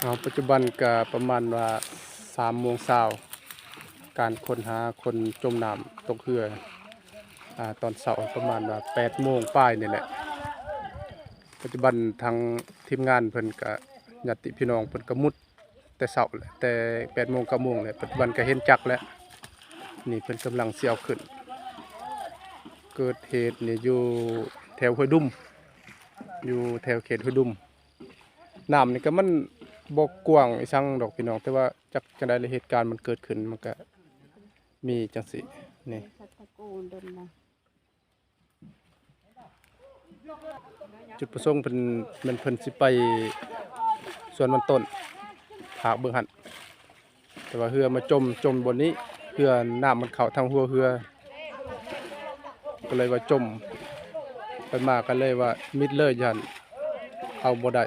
ເອົາ ປັດຈຸບັນກະປະມານວ່າສາມໂມງເຊົ້າ ການຄົ້ນຫາຄົນຈົມນ້ຳຕົກເຮືອ ອາ ຕອນເຊົ້າປະມານວ່າແປດໂມງປາຍນີ້ແຫຼະ. ປັດຈຸບັນທາງທີມງານເພິ່ນກະ ຍາດຕິພີ່ນ້ອງເພິ່ນກະມຸດແຕ່ເຊົ້າແຫຼະ ແຕ່ແປດໂມງເກົ້າໂມງແຫຼະ. ປັດຈຸບັນກະເຫັນຈັກແລ້ວ ນີ້ເພິ່ນກຳລັງຊິເອົາຂຶ້ນ. ເກີດເຫດນີ້ຢູ່ແຖວຫ້ວຍດຸມ ຢູ່ແຖວເຂດຫ້ວຍດຸມ. ນ້ຳນີ້ກະມັນບໍ່ກວ້າງອີ່ສັງດອກພີ່ນ້ອງ ແຕ່ວ່າຈັກຈັ່ງໃດລະ ເຫດການມັນເກີດຂຶ້ນ ມັນກະມີຈັ່ງຊີ້ນີ້. ຈຸດປະສົງເພິ່ນ ແມ່ນເພິ່ນຊິໄປສວນມັນຕົ້ນ ພາກເບິ່ງຫັ້ນ. ແຕ່ວ່າເຮືອມາຈົມ ຈົມບ່ອນນີ້ ເຮືອ ນ້ຳມັນເຂົ້າທາງຫົວເຮືອ ກະເລີຍວ່າຈົມ ໄປມາກະເລີຍວ່າມິດເລີຍ ຢ້ານເອົາບໍ່ໄດ້.